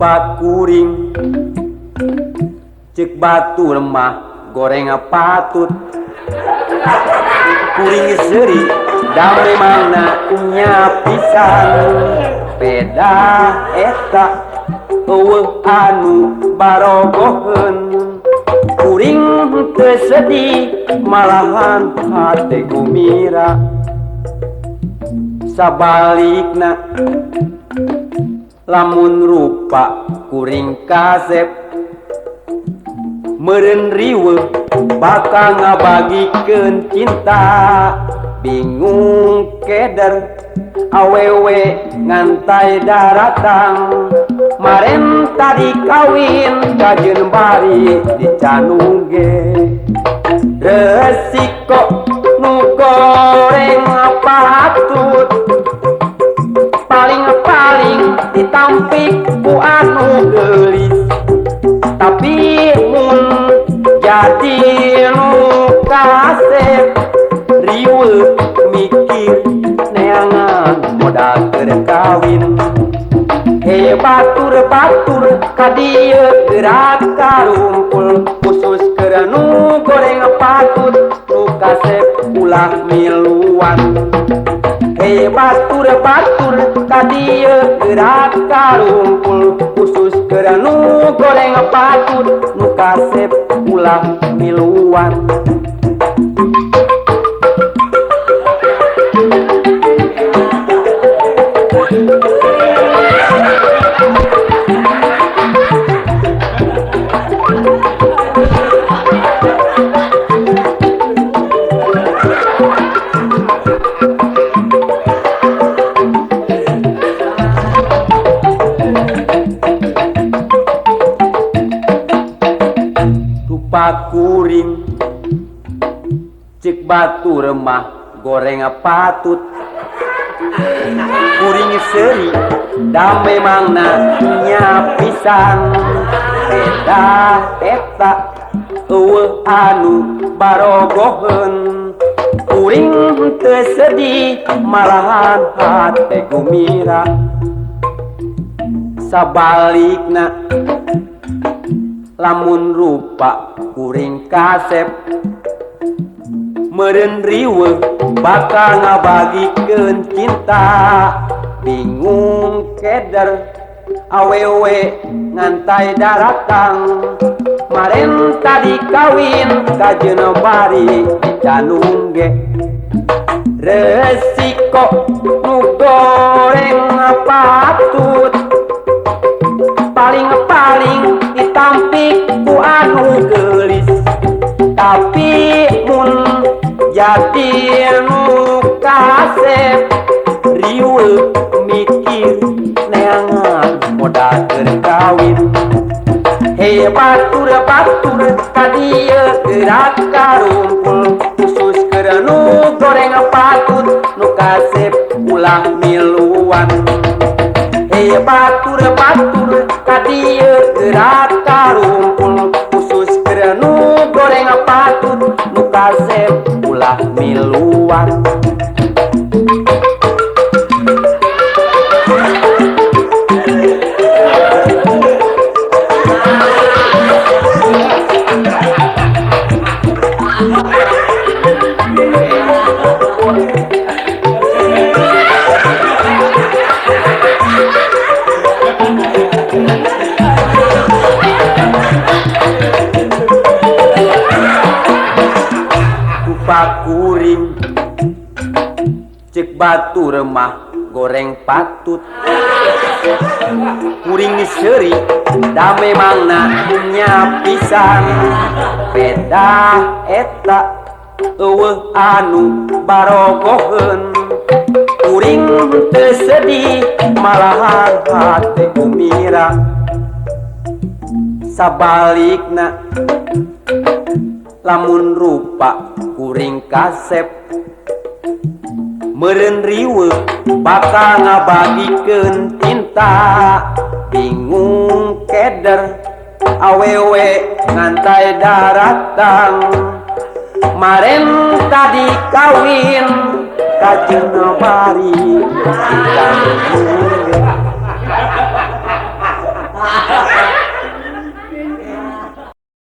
Rupa kuring cek batu lemah goreng patut kuring seuri da memangna nya pisan beda eta eueuh anu barogoheun kuring teu sedih malahan hate gumira sabalikna lamun rupa kuring kasep meureun riweuh bakal ngabagikeun cinta bingung keder awewe ngantai daratang maren tadi kawin kajeun bari dicanuge resiko nu goreng patut paling-paling ditampik ku anu geulis tapi mun jadi nu kasep riweuh mikir neangan modal keur kawin. Hei batur-batur ka dieu gerak karumpul khusus keur nu goreng patut nu kasep ulah miluan. Hei batur-batur ka dieu gerak karumpul khusus keur nu goreng patut nu kasep ulah miluan. Rupa kuring cek batu remah goreng patut kuring seuri da memangna nya pisan beda eta eueuh anu barogoheun kuring teu sedih malahan hate gumira sabalikna lamun rupa kuring kasep meureun riweuh bakal ngabagikeun cinta bingung keder awewe ngantai daratang maren tadi kawin kajeun bari dicanungge resiko nu goreng patut paling-paling ditampik ku anu geulis tapi mun jadi nu kasep riweuh mikir neangan modal keur kawin. Hei batur-batur ka dieu gerak karumpul khusus keur nu goreng patut nu kasep ulah miluan. Hei batur-batur ka dieu gerak karumpul khusus keur nu goreng patut nu kasep ulah miluan. Rupa kuring cek batu remah goreng patut kuring seuri da memangna nya pisan beda eta eueuh anu barogoheun kuring teu sedih malahan hate gumira sabalikna lamun rupa kuring kasep meureun riweuh bakal ngabagikeun cinta bingung keder awewe ngantai daratang maren tadi kawin kajeun bari.